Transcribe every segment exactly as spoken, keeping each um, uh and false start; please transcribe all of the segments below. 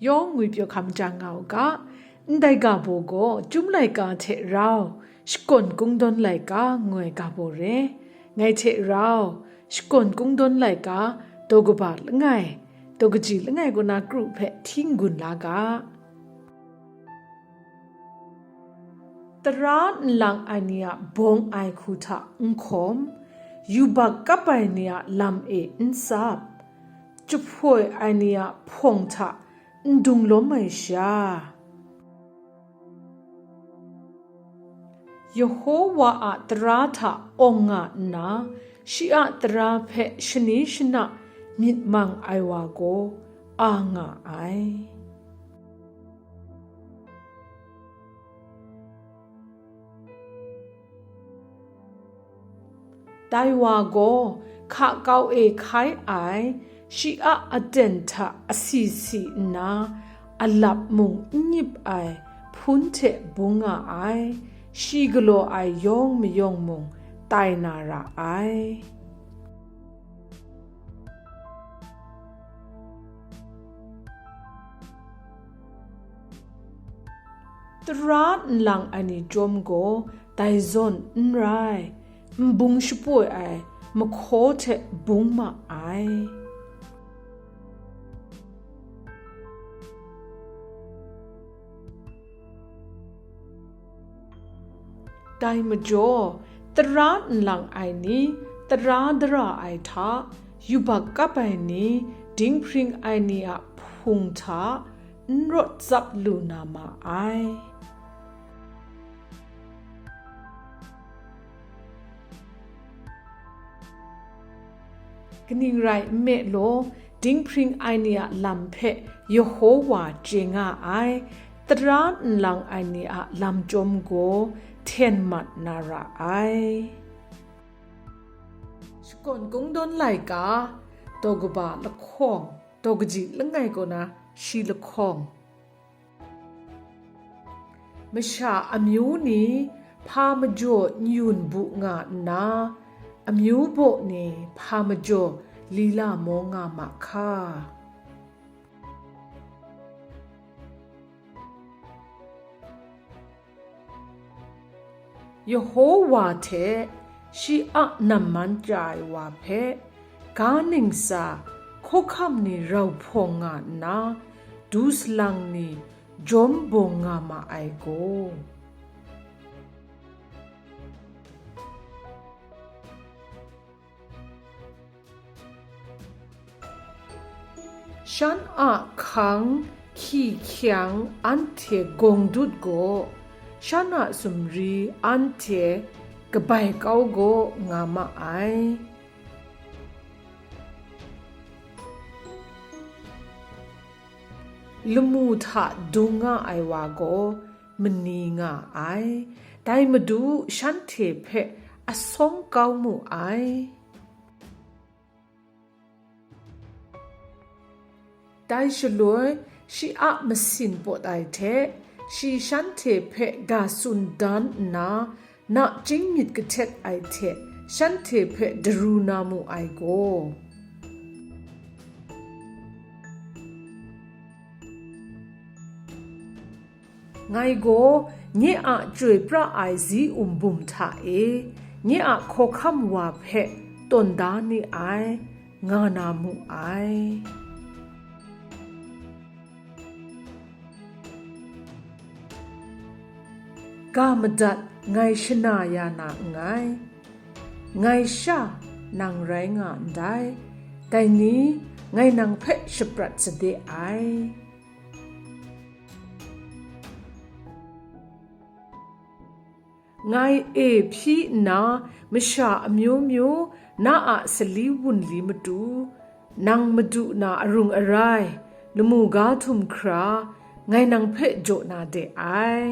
Yawng ngwipyaw hkam jang nga u ga, ndai ga baw gaw Chyum laika hte rau Shakawn Kungdawn laika ngu ai ga baw re. Ngai hte rau Shakawn Kungdawn laika daw kaba langai, daw kaji langai kaw na kru hpe hti n-gun la ga. Tara nlang ai ni a bawng ai hku hta n hkawm, yubak kap ai ni a lam e n tsap, jahpoi ai ni a hpawng hta n dung lawm ai sha, Yehowa a tara hta awng nga nna, shi a tara hpe shani shana myit mang ai wa gaw a nga ai. Dai wa gaw hka kau e hkai ai, shi a aten hta asi si nna, alap mung n nyip ai hpun hte bung nga ai, shi galaw ai yawng mayawng mung tai na ra ai. Tara nlang ai ni chyawm gaw dai zawn n rai, n bung shapoi ai mahkaw hte bung ma ai. Dai majaw, tara nlang ai ni, tara dara ai hta, yubak kap ai ni, dinghpring ai ni a hpung hta, n rawt tsap lu na ma ai. Kaning rai nme law, dinghpring ai ni a lam hpe Yehowa chye nga ai, tara nlang ai ni a lam chyawm gaw hten mat na ra ai. Shakawn Kungdawn laika, daw kaba lahkawng, daw kaji langai kaw na shi lahkawng. Masha amyu ni hpa majaw n-yun bu nga nna, amyu baw ni hpa majaw lila maw nga ma hka? Yehowa hte shi a namman chya ai wa hpe, ga ningsa hkawhkam ni rau hpawng nga nna, du salang ni jawm bawng nga ma ai gaw, shan a hkang hkyi hkyang anhte gawng dut gaw, shan a sumri anhte kabai kau gaw nga ma ai. Lamu hta dung nga ai wa gaw mani nga ai, dai Madu shanhte hpe asawng kau mu ai. Dai shaloi, shi a masin pawt ai hte, shi shanhte hpe ga tsun dan nna, nachying myit kahtet ai hte, shanhte hpe daru na mu ai gaw, ngai gaw nye a chyoi pra ai zi um bum hta e, nye a hkawhkam wa hpe tawn da ni ai, nga na mu ai. Ga madat ngai shana ya na nngai, ngai sha nang rai nga ndai, dai ni ngai nang hpe shaprat sade ai. Ngai e hpyi nna masha amyu myu na a sali wunli matu, nang madu na arung arai, lamu ga htum hkra, ngai nang hpe jaw na de ai.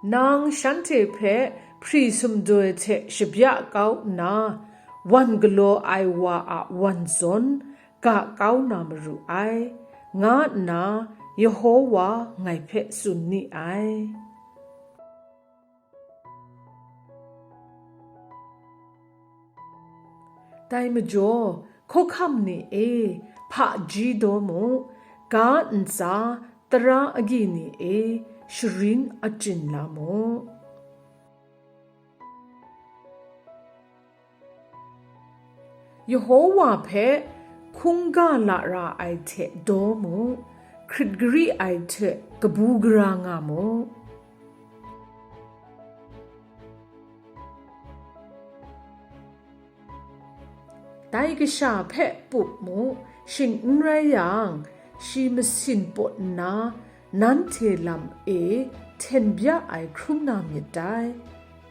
Nang shanhte hpe hpri sumdoi hte shabya kau nna, wan galaw ai wa a wan zawn ga kau na maru ai, nga nna Yehowa ngai hpe tsun ni ai. Dai majaw, hkawhkam ni e, hpaji daw mu, ga ntsa tara agyi ni e, sharin achyin la mu. Yehowa hpe hkungga lara ai hte daw mu, hkrit gari ai hte kabu gara nga mu. Dai kasha hpe pup mu, shing n rai yang, shi masin pawt nna, nanhte lam e hten bya ai hkrum na myit dai.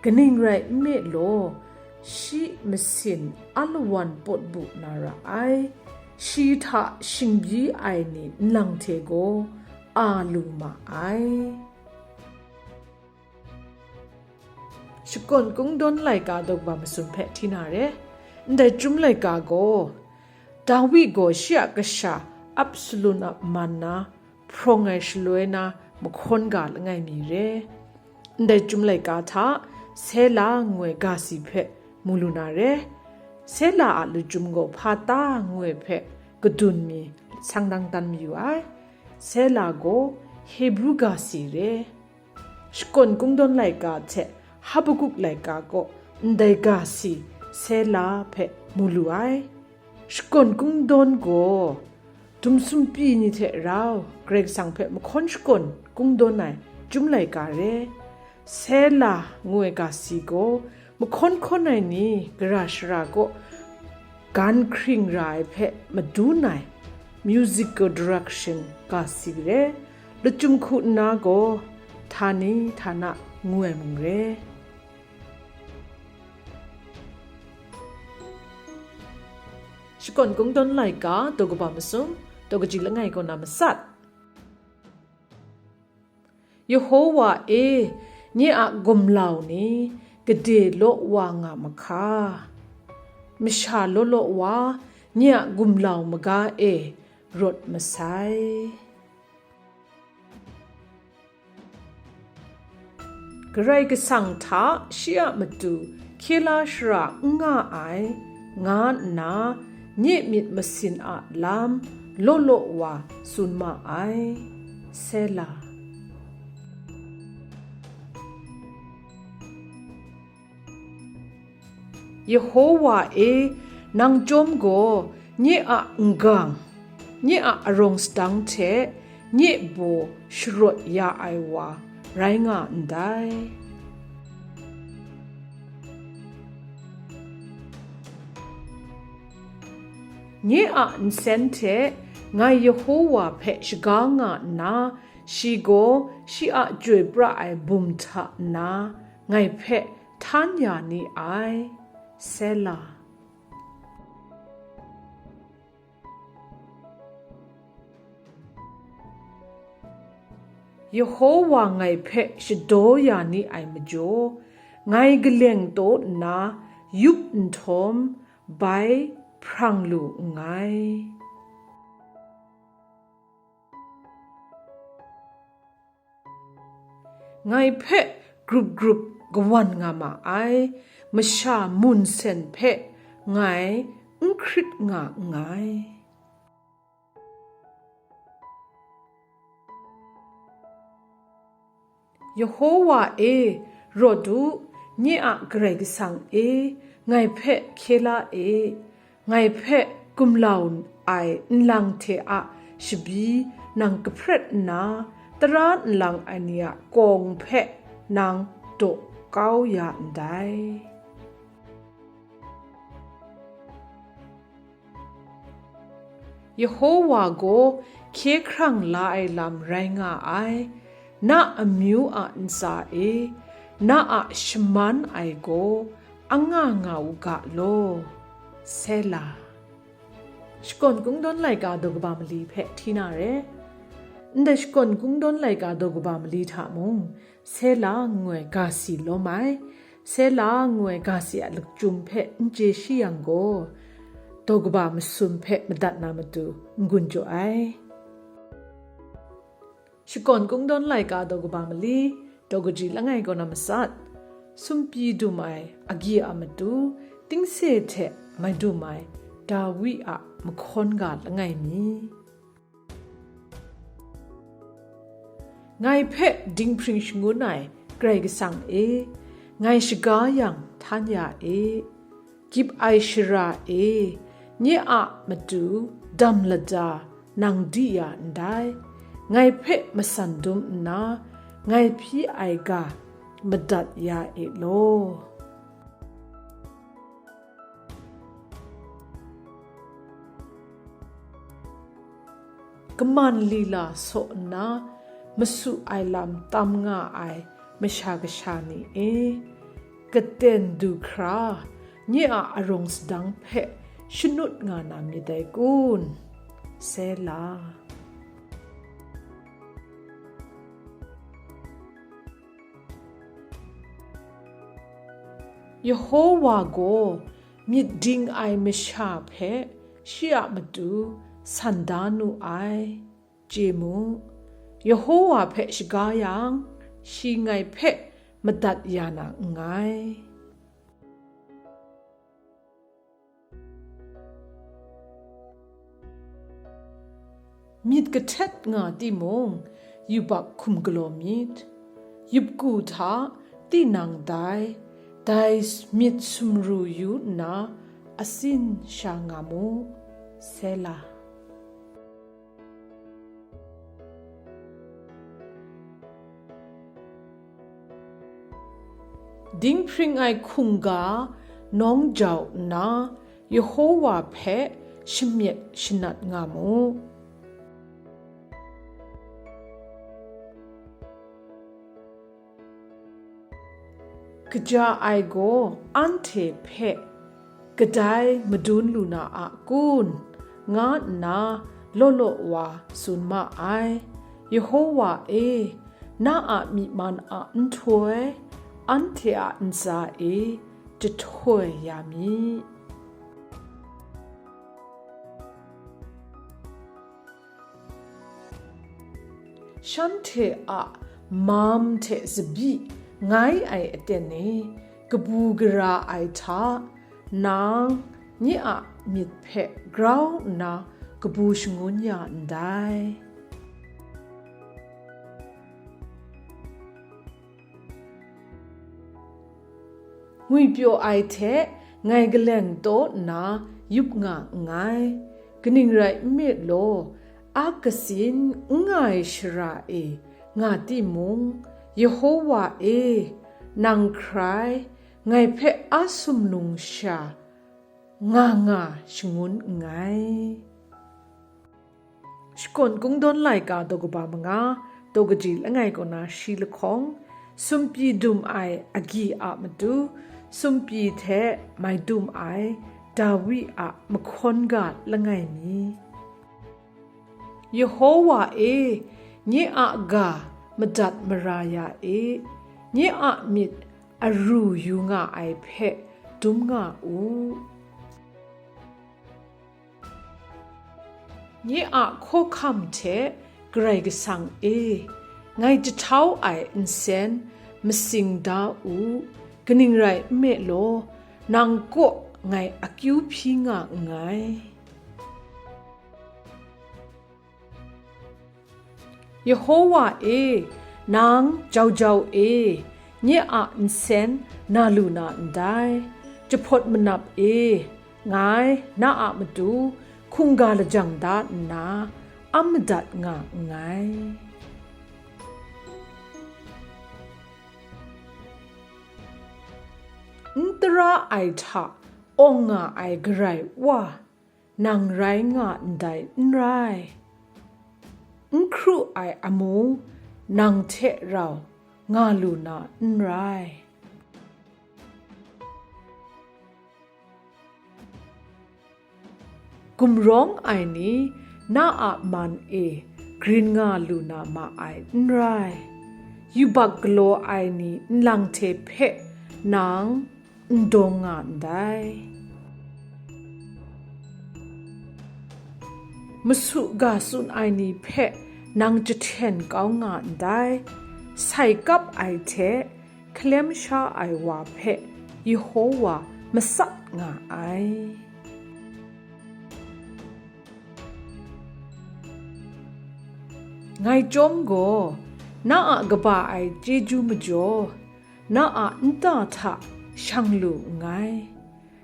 Kaning rai nme law, shi masin alawan pawt bu na ra ai, shi hta shingbyi ai ni nlang hte gaw a lu ma ai. Shakawn Kungdawn laika daw kaba masum hpe hti na re. Ndai Chyum laika gaw, Dawi gaw shi a kasha Absalom a man na hprawng ai shaloi na mahkawn ga langai mi re. Ndai Chyum laika hta Sela ngu ai ga si hpe mu lu na re. Sela a lachyum gaw hpa ta ngu ai hpe kadun mi sang dang dan mayu ai. Sela gaw Hebru ga si re. Shakawn Kungdawn laika hte Habakuk laika kaw ndai ga si Sela hpe mu lu ai. Shakawn Kungdawn gaw dum sumpi ni hte rau Karai Kasang hpe mahkawn shakawn kungdawn ai Chyum laika re. Sela ngu ai ga si gaw mahkawn hkawn ai ni gara shara kaw gan hkring ra ai hpe madun ai musical direction ga si re. Lachyum hku nna gaw htani htana ngu ai mung re. Shakawn Kungdawn laika daw kaba masum, daw kaji langai kaw na matsat. Yehowa e, nye a gumlau ni gade law wa nga mahka, masha law law wa nye a gumlau maga e rawt masai. Karai Kasang hta shi a matu hkye la shara n nga ai, nga nna nye myit masin a lam law law wa tsun ma ai. Sela. Yehowa e, nang chyawm gaw nye a n-gang, nye a arawng sadang hte nye baw sharawt ya ai wa rai nga ndai. Nye a nsen hte ngai Yehowa hpe shaga nga nna, shi gaw shi a chyoi pra ai bum hta nna ngai hpe htan ya ni ai. Sela. Yehowa ngai hpe shadaw ya ni ai majaw, ngai kaleng taw nna yup nhtawm, bai hprang lu nngai. Ngai hpe grup grup kawan nga ma ai, masha mun sen hpe ngai n hkrit nga nngai. Yehowa e, rawt u, nye a Karai Kasang e, ngai hpe hkye la e, ngai hpe gumlau ai nlang hte a shabi nang kahpret nna, tara nlang ai ni a kawng hpe nang daw kau ya ndai. Yehowa gaw hkye hkrang la ai lam rai nga ai, na amyu a ntsa e, na a shaman ai gaw anga nga u ga law. Sela. Shakawn Kungdawn laika daw kaba mali hpe hti na re. Ndai Shakawn Kungdawn laika daw kaba mali hta mung, Sela ngu ai ga si lawm ai. Sela ngu ai ga si a lachyum hpe n chye shi yang gaw, daw kaba masum hpe madat na matu n-gun jaw ai. Shakawn Kungdawn laika daw kaba mali, daw kaji langai kaw na matsat. Sumpi dum ai agyi a matu, tingse hte mai dum ai Dawi a mahkawn ga langai mi. Ngai hpe dinghpring shangun ai Karai Kasang e, ngai shaga yang htan ya e. Gyip ai shara e, nye a matu dam lada nang di ya ndai, ngai hpe matsan dum nna, ngai hpyi ai ga madat ya e law. Kaman lila saw nna, masu ai lam tam nga ai masha kasha ni e, katen du hkra, nye a arawng sadang hpe shanut nga na myit dai kun? Sela. Yehowa gaw myit ding ai masha hpe shi a matu san da nu ai. Chye mu, Yehowa hpe shaga yang, shi ngai hpe madat ya na nngai. Myit kahtet nga timung, yubak hkum galaw myit. Yupku hta tinang dai, dai myit sumru yu nna, asin sha nga mu. Sela. Dinghpring ai hkungga nawng jau nna, Yehowa hpe shamyet shanat nga mu. Kaja ai gaw anhte hpe kadai madun lu na a kun, nga nna law law wa tsun ma ai. Yehowa e, na a myi man a nhtoi, anhte a ntsa e jahtoi ya mi. Shanhte a mam hte tsabyi ngai ai aten e, kabu gara ai hta, nang nye a myit hpe grau nna kabu shangun ya ndai. Ngwipyaw ai hte ngai kaleng taw nna yup nga nngai, kaning rai nme law, a kasin n nga ai shara e nga timung, Yehowa e, nang hkrai ngai hpe a sumnung sha nga nga shangun nngai. Shakawn Kungdawn laika daw kaba manga, daw kaji langai kaw na shi lahkawng, sumpyi dum ai agyi a matu, sumpyi hte mai dum ai Dawi a mahkawn ga langai mi. Yehowa e, nye a ga madat mara ya e, nye a myit aru yu nga ai hpe dum nga u. Nye a hkawhkam hte Karai Kasang e, ngai jahtau ai nsen masing da u, kaning rai nme law, nang kaw ngai akyu hpyi nga nngai. Yehowa e, nang jau jau e, nye a nsen na lu na ndai, jahpawt manap e, ngai na a matu hkungga lajang da nna, a madat nga nngai. N tara ai hta awng nga ai Karai Wa, nang rai nga ndai n rai? N hkru ai amu nang hte rau nga lu na n rai? Gumrawng ai ni na a man e grin nga lu na ma ai n rai? Yubak galaw ai ni nlang hte hpe nang n dawng nga ndai. Masu ga tsun ai ni hpe nang jahten kau nga ndai. Sai kap ai hte hkalem sha ai wa hpe Yehowa matsat nga ai. Ngai chyawm gaw, na a kaba ai chyeju majaw, na a nta hta shang lu nngai.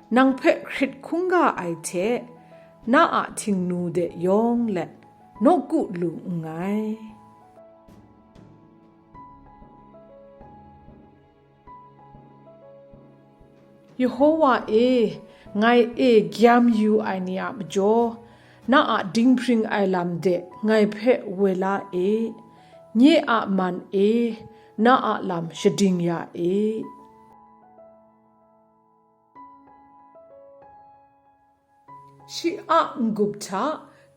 Nang hpe hkrit hkungga ai hte, na a htingnu de yawng let, nawku lu nngai. Yehowa e, ngai e gyam yu ai ni a majaw, na a dinghpring ai lam de ngai hpe woi la e. Nye a man e, na a lam shading ya e. Shi a n-gup hta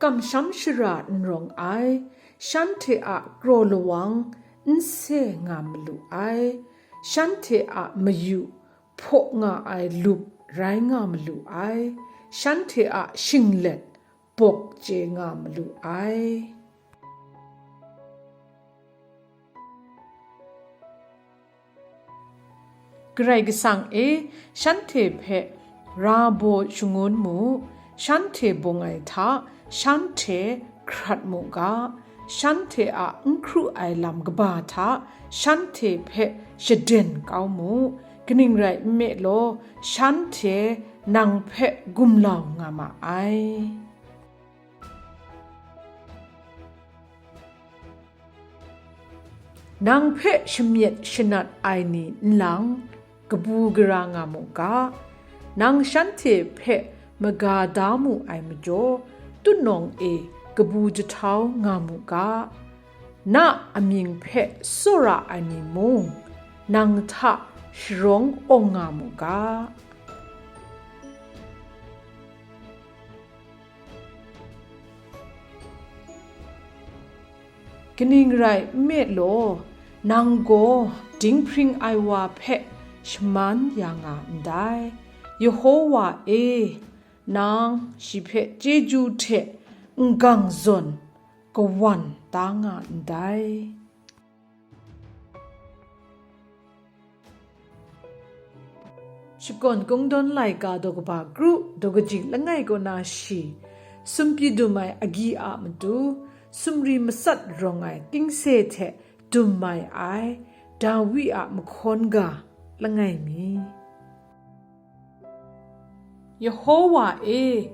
kamsham shara n rawng ai, shanhte a kraw lawang n se nga malu ai, shanhte a mayu hpaw nga ai lup rai nga malu ai, shanhte a shinglet bawk chye nga malu ai. Karai Kasang e, shanhte hpe ra baw shangun mu, shanhte bawng ai hta shanhte hkrat mu ga, shanhte a n hkru ai lam kaba hta shanhte hpe shaden kau mu, kaning rai nme law, shanhte nang hpe gumlau nga ma ai. Nang hpe shamyet shanat ai ni n lang, kabu gara nga mu ga, nang shanhte hpe maga da mu ai majaw, tutnawng e kabu jahtau nga mu ga, na amying hpe tsawra ai ni mung, nang hta sharawng awng nga mu ga. Kaning rai nme law, nang gaw dinghpring ai wa hpe shaman ya nga ndai. Yehowa e, nang shi hpe chyeju hte n-gang zawn kawan da nga ndai. Shakawn Kungdawn laika daw kaba kru daw kaji langai kaw na shi, sumpyi dum ai agyi a matu, sumri matsat rawng ai tingse hte dum mai ai, Dawi a mahkawn ga langai mi. Yehowa e,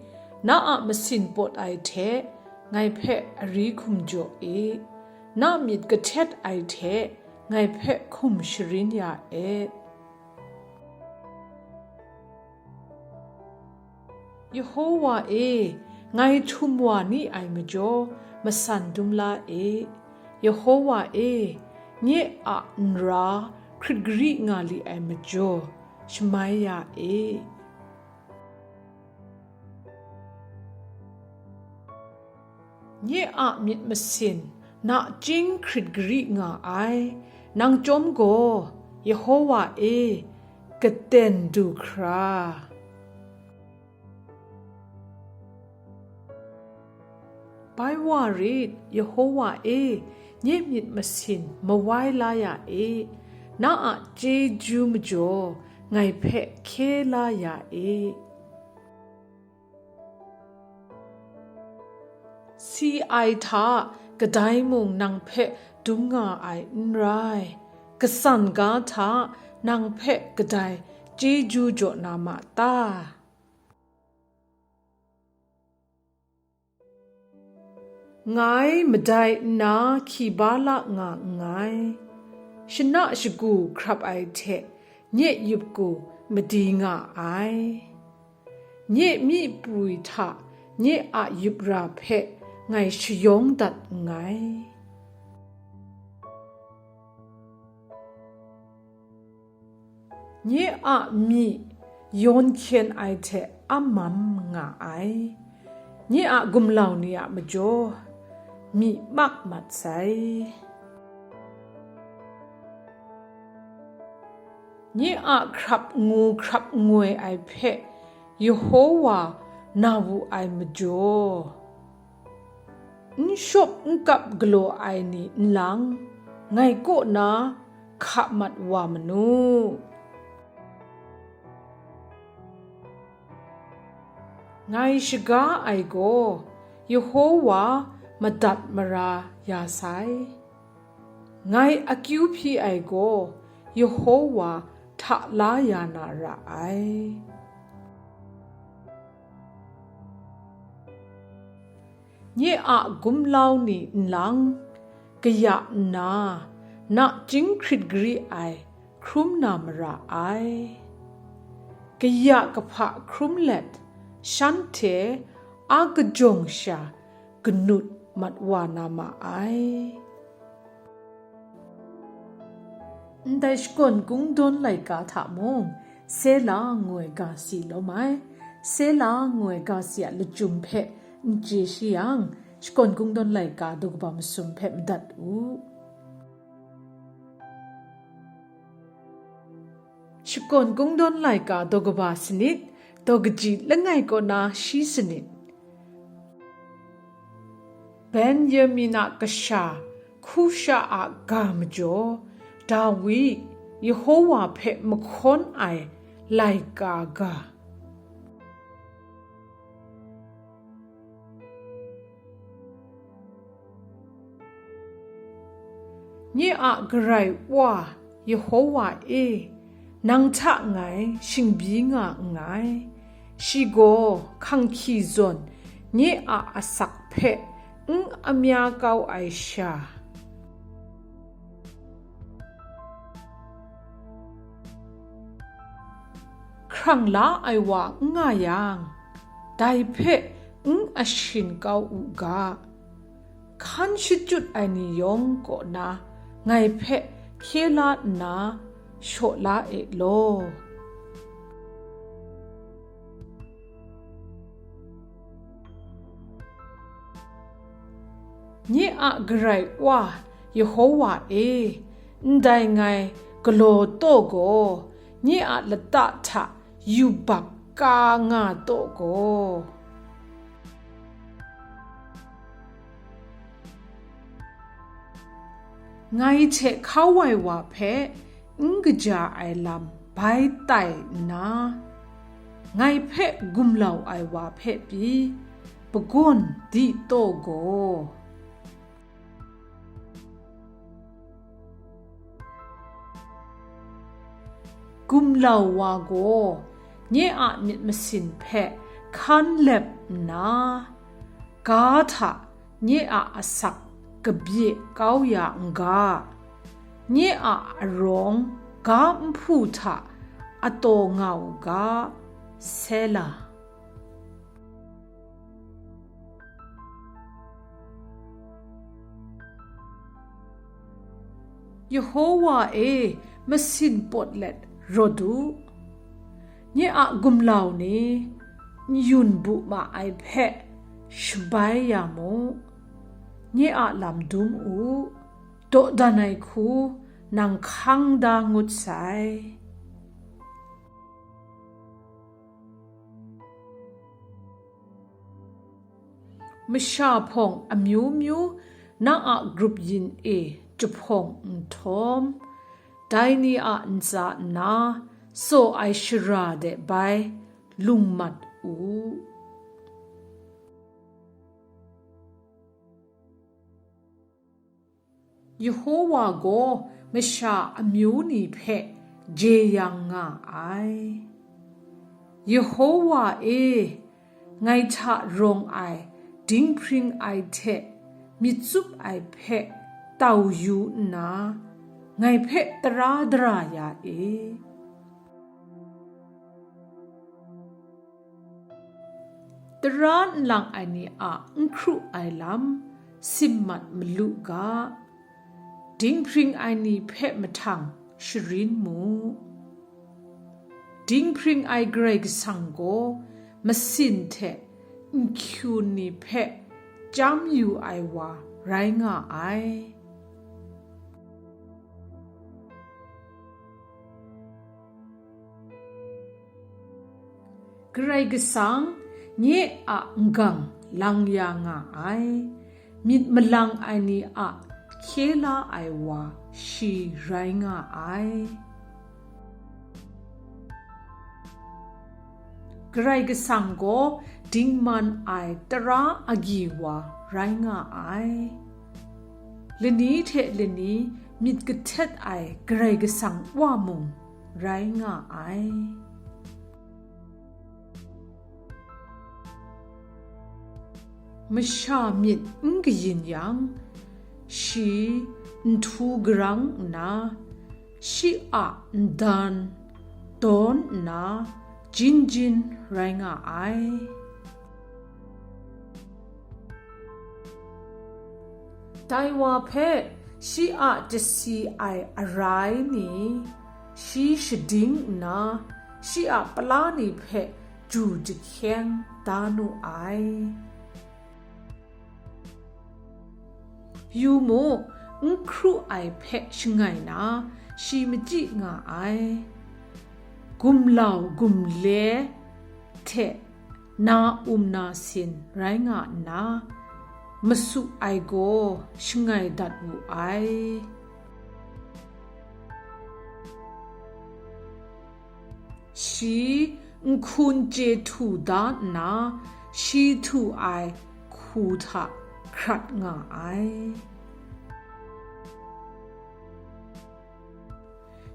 na a masin pawt ai hte ngai hpe ari hkum jaw e, na myit kahtet ai hte ngai hpe hkum sharin ya e. Yehowa e, ngai htum wa ni ai majaw, masan dum la e. Yehowa e, nye a nra hkrit gari nga li ai majaw, shamai ya e. Nye a myit masin nachying hkrit gari nga ai, nang chyawm gaw, Yehowa e, katen du hkra. Bai wa rit, Yehowa e, nye myit masin mawai la ya e, na a chyeju majaw ngai hpe hkye la ya e. Si ai hta kadai mung nang hpe dum nga ai n rai, katsan ga hta nang hpe kadai chyeju jaw na ma ta? Ngai madai nna hki ba la nga nngai, shana shagu hkrap ai hte nye yup ku madi nga ai. Nye myi pwi hta nye a yup ra hpe ngai shayawng dat nngai. Nye a myi yawn hkyen ai hte a mam nga ai. Nye a gumlau ni a majaw myi mak mat sai. Nye a hkrap ngu hkrap ngoi ai hpe Yehowa na wu ai majaw, n shawp n kap galaw ai ni n lang, ngai kaw na hka mat wa manu. Ngai shaga ai gaw, Yehowa madat mara ya sai. Ngai akyu hpyi ai gaw Yehowa hta la ya na ra ai. Nye a gumlau ni nlang, kaya nna, nachying hkrit gari ai hkrum na mara ai. Kaya kahpa hkrum let, shanhte a kajawng sha ganut mat wa na ma ai. Ndai shakawn kungdawn laika hta mung, Sela ngu ai ga si lawm ai. Sela ngu ai ga si a lachyum hpe n chye shi yang, shakawn kungdawn laika daw kaba masum hpe madat u. Shakawn kungdawn laika daw kaba sanit, daw kaji langai kaw na shi sanit. Benyamin a kasha Kusha a ga majaw, Dawi, Yehowa hpe mahkawn ai laika ga. Nye a Karai Wa, Yehowa e, nang hta ngai shingbyi nga nngai. Shi gaw hkanghki zawn nye a asak hpe n amya kau ai sha, hkrang la ai wa n nga yang, dai hpe n ashin kau u ga. Hkan shachyut ai ni yawng kaw na ngai hpe hkye la nna shaw la e law. Nye a Karai Wa, Yehowa e, ndai ngai galaw taw gaw, nye a lata hta yubak ka nga taw gaw, ngai hte hkau ai wa hpe n kaja ai lam bai tai nna, ngai hpe gumlau ai wa hpe pyi, pagawn di taw gaw. Gumlau wa gaw nye a myit masin hpe hkan lep nna, ga hta nye a asak kabye kau ya n ga, nye a arawng ga nhpu hta ataw nga u ga, Sela. Yehowa e, masin pawt let rawt u, nye a gumlau ni n yun bu ma ai hpe shabai ya mu, nye a lam dum u, dawdan ai hku nang hkang da ngut sai. Masha hpawng amyu myu na a grup yin e jahpawng nhtawm, dai ni a ntsa nna tsaw ai shara de bai lung mat u. Yehowa gaw masha amyu ni hpe jeyang nga ai. Yehowa e, ngai hta rawng ai dinghpring ai hte myit tsup ai hpe tau yu nna, ngai hpe tara dara ya e. Tara nlang ai ni a n hkru ai lam, sim mat malu ga, dinghpring ai ni hpe mahtang sharin mu. Dinghpring ai Karai Kasang gaw masin hte n-hkyun ni hpe chyam yu ai wa rai nga ai. Karai Kasang nye a n-gang lang ya nga ai, myit malang ai ni a hkye la ai wa shi rai nga ai. Karai Kasang gaw dingman ai tara agyi wa rai nga ai. Lani hte lani myit kahtet ai Karai Kasang Wa mung rai nga ai. Masha myit n kayin yang, shi nhtu garang nna, shi a ndan dawn nna, jin jin rai nga ai. Dai wa hpe shi a tasi ai arai ni, shi shading nna, shi a pala ni hpe ju jahkyeng da nu ai. Yu mu, n hkru ai hpe shangai na, shi machyi nga ai. Gumlau gumle hte na um na sin rai nga nna, masu ai gaw shangai dat wu ai. Shi nhkun chye htu da nna, shi htu ai hku hta hkrat nga ai.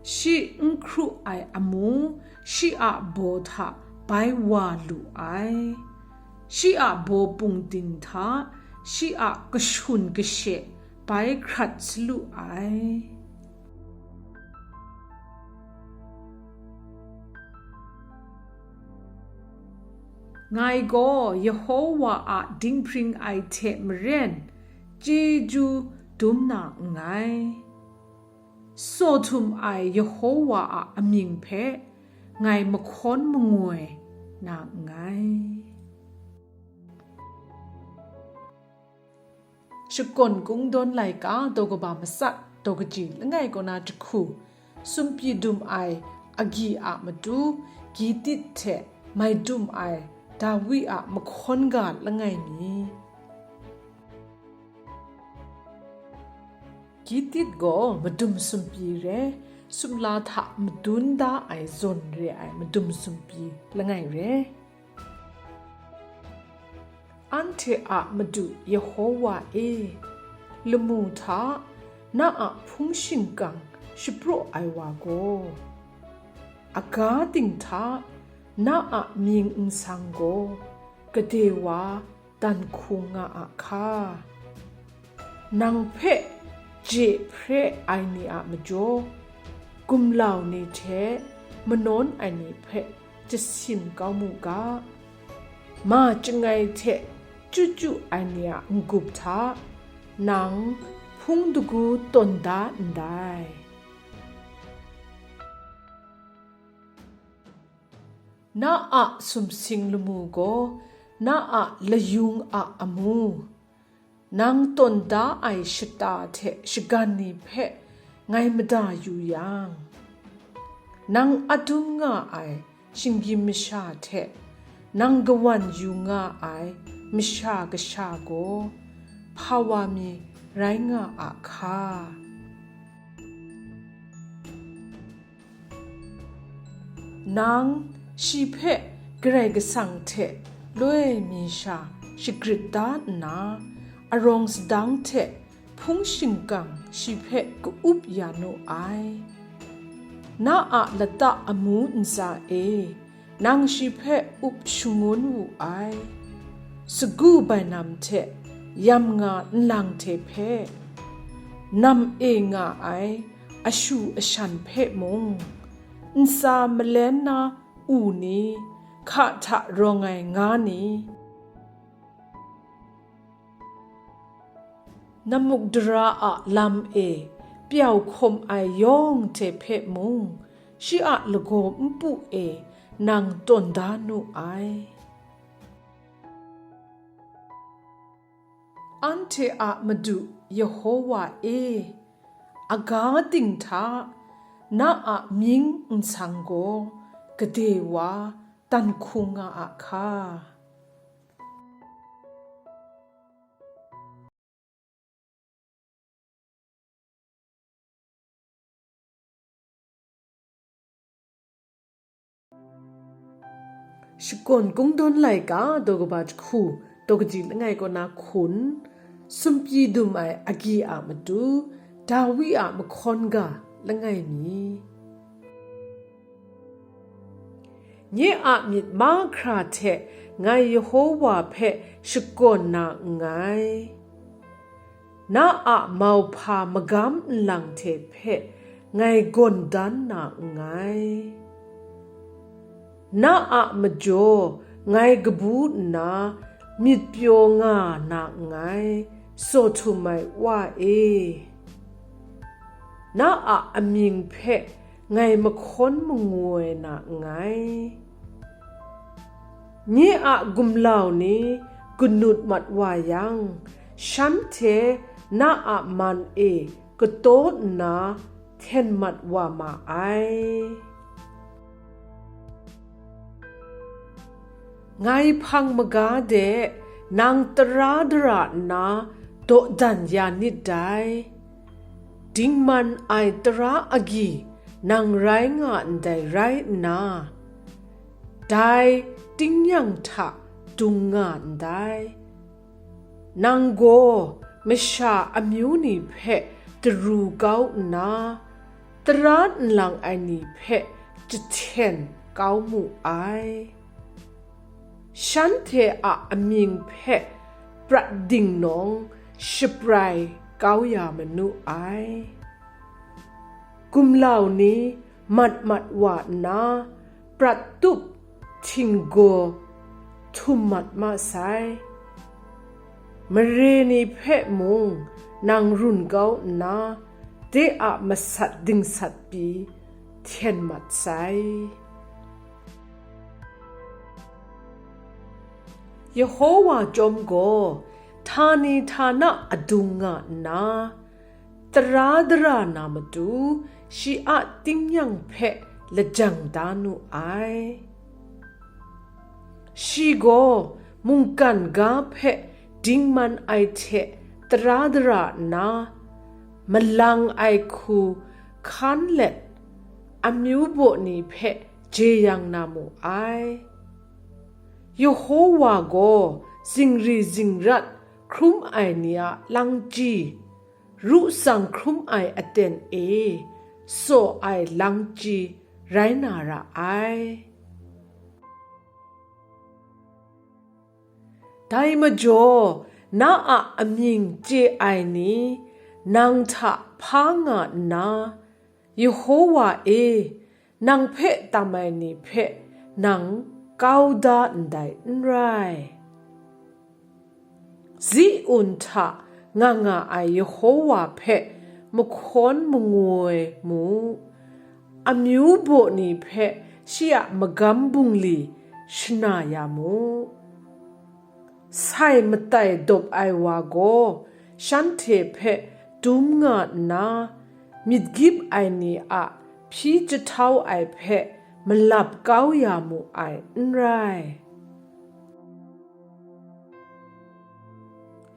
Shi n hkru ai amu, shi a baw hta bai wa lu ai. Shi a baw pungding hta, shi a kashun kashe bai hkrat salu ai. Ngai gaw Yehowa a dinghpring ai hte maren chyeju dum na nngai. Sawhtum ai Yehowa a amying hpe ngai mahkawn mangoi na nngai. Shakawn Kungdawn laika daw kaba matsat daw kaji langai kaw na jahku, sumpyi dum ai agyi a matu, Gitit hte mai dum ai Dawi a mahkawn ga langai mi. Gitit gaw madum sumpyi re, sumla hta madun da ai zawn re ai madum sumpyi langai re. Anhte a Madu Yehowa e, lamu hta na a hpung shingkang shapraw ai wa gaw, aga ting hta na a mying nsang gaw, gade wa dan hkung nga a hka? Nang hpe je hpre ai ni a majaw, gumlau ni hte manawn ai ni hpe jasim kau mu ga. Ma chyangai hte chyu chyu ai ni a n-gup hta nang hpung dagu tawn da ndai. Na a sumsing lamu gaw na a layung a amu, nang tawn da ai shata hte shagan ni hpe ngai mada yu yang, nang adum nga ai shinggyim masha hte nang kawan yu nga ai masha kasha gaw hpa wa mi rai nga a hka? Nang shi hpe Karai Kasang hte loi mi sha shagrit da nna, arawng sadang hte hpung shingkang shi hpe ka-up ya nu ai. Na a lata amu ntsa e, nang shi hpe up shangun wu ai. Sagu bainam hte yam nga nlang hte hpe, nam e nga ai ashu ashan hpe mung, ntsa malen na u ni, hka hta rawng ai nga ni, namuk dara a lam e pyau hkawm ai yawng hte hpe mung, shi a lagaw npu e nang tawn da nu ai. Anhte a Madu Yehowa e, aga ting hta na a mying nsang gaw gade wa dan hkung nga a hka? Shakawn Kungdawn Laika daw kaba jahku, daw kaji langai kaw na hkun, sumpyi dum ai agyi a matu, Dawi a mahkawn ga langai mi. Nye a myit mahkra hte ngai Yehova hpe shakawn na nngai. Na a mauhpa magam nlang hte hpe ngai gawn dan na nngai. Na a majaw ngai kabu nna myit pyaw nga na nngai, saw htum ai Wa e. Na a amying hpe ngai mahkawn mangu ai na nngai. Nye a gumlau ni ganut mat wa yang, shanhte na a man e kataw nna hten mat wa ma ai. Ngai hpang maga de nang tara dara nna dawdan ya nit dai. Dingman ai tara agyi nang rai nga ndai rai nna, dai tingnyang hta dung nga ndai. Nang gaw masha amyu ni hpe daru kau nna, tara nlang ai ni hpe jahten kau mu ai. Shanhte a amying hpe prat ding nawng shaprai kau ya manu ai. Gumlau ni mat mat wa nna, prat tup htinggaw htum mat ma sai. Mare ni hpe mung nang run kau nna, de a masat dingsat pyi hten mat sai. Yehova chyawm gaw htani htana adung nga nna, tara dara na matu shi a tingnyang hpe lajang da nu ai. Shi gaw mungkan ga hpe dingman ai hte tara dara nna, malang ai hku hkan let, amyu baw ni hpe jeyang na mu ai. Yehova gaw zingri zingrat hkrum ai ni a langchyi, ru tsang hkrum ai aten e saw ai langchyi rai na ra ai. Dai majaw, na a amying chye ai ni nang hta hpa nga nna, Yehova e, nang hpe tam ai ni hpe nang kau da ndai n rai. Ziun hta nga nga ai Yehova hpe mahkawn mangu ai mu, amyu baw ni hpe shi a magam bungli shana ya mu. Sai matai dawp ai wa gaw shanhte hpe dum nga nna, myit gyip ai ni a hpyi jahtau ai hpe malap kau ya mu ai n rai.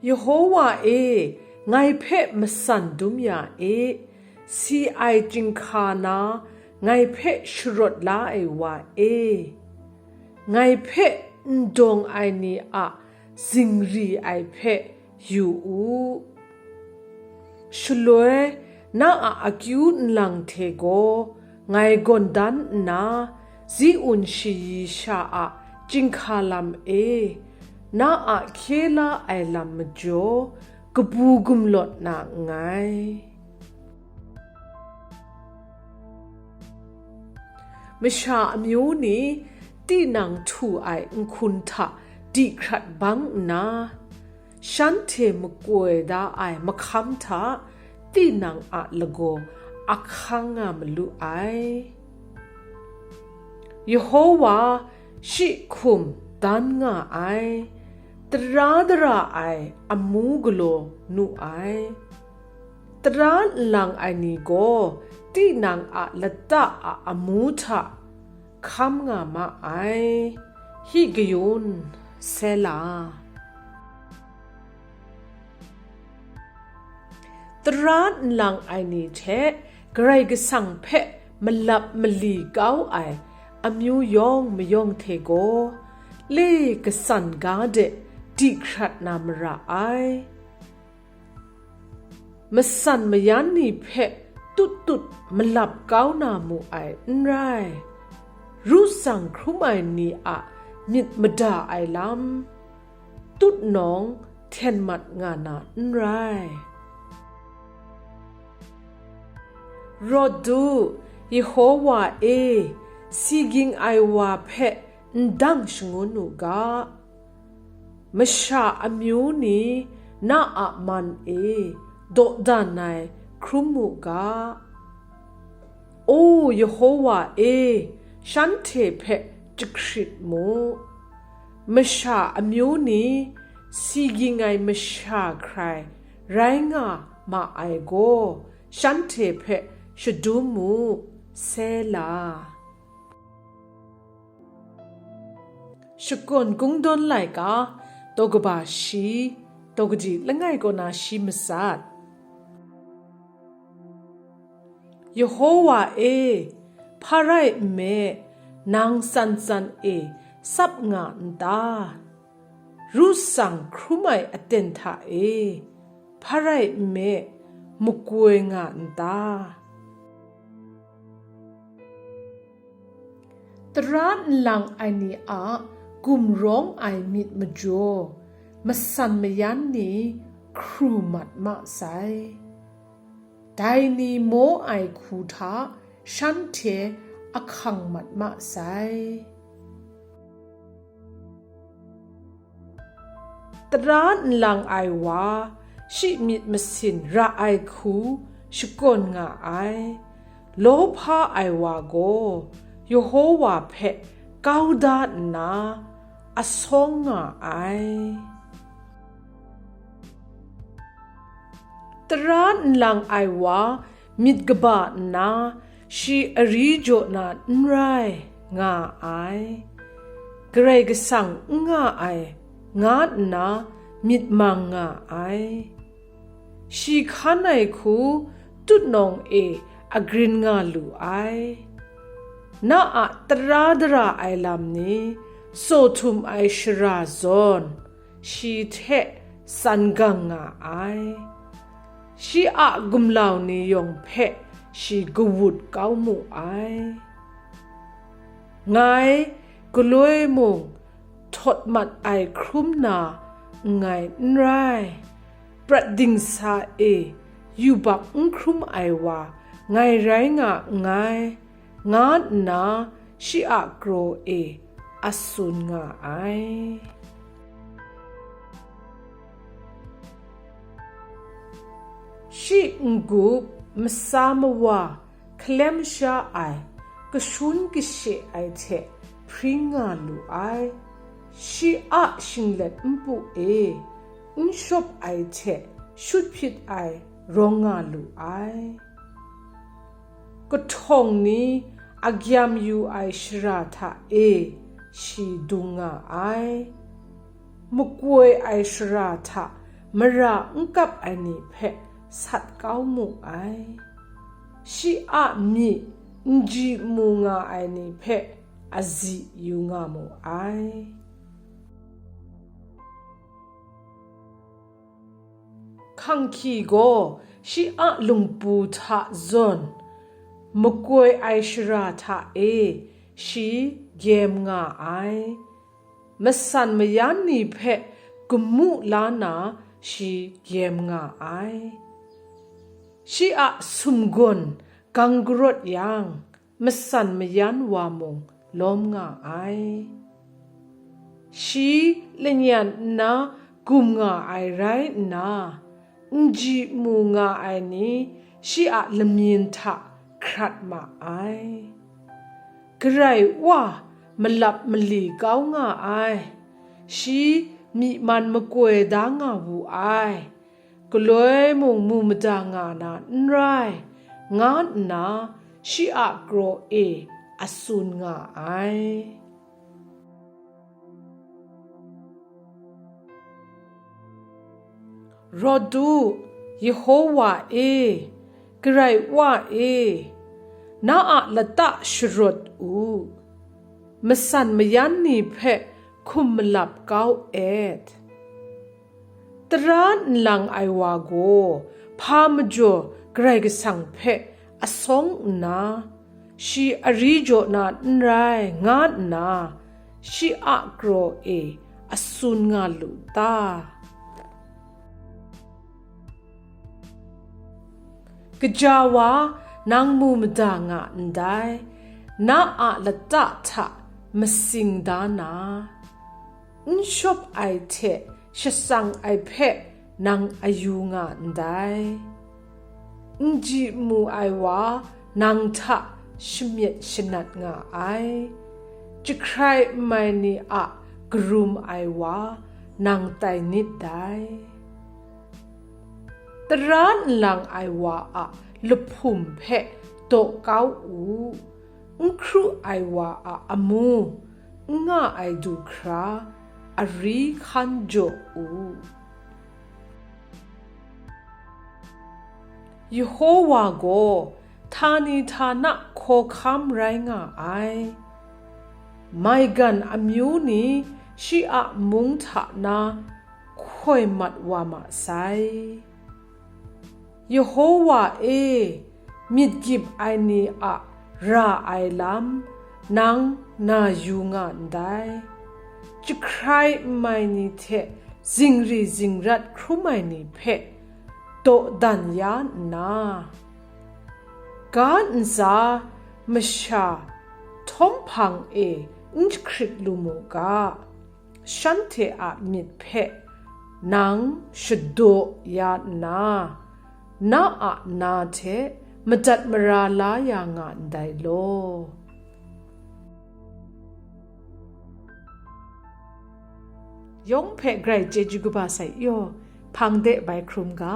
Yehova e, ngai hpe matsan dum ya e, si ai chyinghka na ngai hpe sharawt la ai wa e, ngai hpe n dawng ai ni a zingri ai hpe yu u. Shaloi, na a akyu nlang hte gaw ngai gawn dan nna, Ziun shayi sha a chyinghka lam e, na a hkye la ai lam majaw kabu gumlawt na nngai. Masha amyu ni tinang htu ai nhkun hta di hkrat bang nna, shanhte makoi da ai mahkam hta tinang a lagaw ahkang nga malu ai. Yehova shi hkum dan nga ai, tara dara ai amu galaw nu ai. Tara nlang ai ni gaw tinang a lata a amu hta hkam nga ma ai. Hi kayun, Sela. Tara nlang ai ni hte Karai Kasang hpe malap mali kau ai amyu yawng mayawng hte gaw, le katsan ga de di hkrat na mara ai. Matsan mayan ni hpe tut tut malap kau na mu ai n rai. Ru tsang hkrum ai ni a myit mada ai lam, tutnawng hten mat nga na n rai. Rawt du, Yehowa e, si ging ai wa hpe n dang shangun u ga. Masha amyu ni na a man e dawdan ai hkrum mu ga. O Yehowa e, shanhte hpe jahkrit mu. Masha amyu ni, si ging ai masha hkrai rai nga ma ai gaw, shanhte hpe shadum mu. Sela. Shakawn Kungdawn laika, daw kaba shi, daw kaji langai kaw na shi matsat. Yehowa e, hpa rai nme, nang tsan tsan e tsap nga n ta? Ru tsang hkrum ai aten hta e, hpa rai nme, makoi nga n ta? Tara nlang ai ni a gumrawng ai myit majaw, matsan mayan ni hkru mat ma sai. Dai ni maw ai hku hta shanhte ahkang mat ma sai. Tara nlang ai wa, shi myit masin ra ai hku shakawn nga ai. Lawhpa ai wa gaw, Yehowa hpe kau da nna, asawng nga ai. Tara nlang ai wa myit kaba nna, shi ari jaw na n rai, nga ai. Karai Kasang n nga ai, nga nna myit mang nga ai. Shi hkan ai hku tutnawng e agrin nga lu ai. Na a tara dara ai lam ni, tsaw htum ai shara zawn, shi hte tsan gang nga ai. Shi a gumlau ni yawng hpe shi kawut kau mu ai. Ngai, galoi mung htawt mat ai hkrum na nngai n rai, prat dingsa e yubak n hkrum ai wa ngai rai nga nngai, nga nna shi a kraw e a tsun nga ai. Shi n-gup, matsa mawa, hkalem sha ai, kashun kashe ai hte hpring nga lu ai. Shi a shinglet npu e n shawp ai hte shut hpyit ai rawng nga lu ai. Kahtawng ni a gyam yu ai shara hta e shi dung nga ai. Makoi ai shara hta mara n kap ai ni hpe sat kau mu ai. Shi a myi n ji mu nga ai ni hpe azi yu nga mu ai. Hkanghki gaw shi a lungpu hta zawn, makoi ai shara hta e shi gyem nga ai. Matsan mayan ni hpe gamu la na shi gyem nga ai. Shi a sumgawn gang karawt yang, matsan mayan wa mung lawm nga ai. Shi lanyan nna gum nga ai rai nna, n ji mu nga ai ni shi a lamyin hta hkrat ma ai. Garai Wa malap mali kau nga ai, shi myi man makoi da nga wu ai, galoi mung mu mada nga na n rai, nga nna shi a kraw e a tsun nga ai. Rawt u, Yehowa e, Karai Wa e, na a lata sharawt u. Masan mayan ni hpe hkum malap kau et. Tara nlang ai wa gaw hpa majaw Karai Kasang hpe asawng nna, shi ari jaw na n rai, nga nna, shi a kraw e a tsun nga lu ta? Kaja wa, nang mu mada nga ndai, na a lata hta masing da na, n shawp ai hte shatsang ai hpe nang a yu nga ndai. N ji mu ai wa nang hta shamyet shanat nga ai, jahkrai n mai ni a karum ai wa nang tai nit dai. Tara nlang ai wa a lahpum hpe daw kau u, n hkru ai wa a amu, n nga ai du hkra, ari hkan jaw u. Yehova gaw htani htana hkawhkam rai nga ai. Maigan amyu ni shi a mung hta na hkoi mat wa ma sai. Yehova e, myit gyip ai ni a ra ai lam nang na yu nga ndai. Jahkrai n mai ni hte zingri zingrat hkrum ai ni hpe dawdan ya nna, ga ntsa masha htawm hpang e n jahkrit lu mu ga, shanhte a myit hpe nang shadaw ya nna, na a na hte madat mara la ya nga ndai law. Yawng hpe grai chyeju kaba sai yaw, hpang de bai hkrum ga.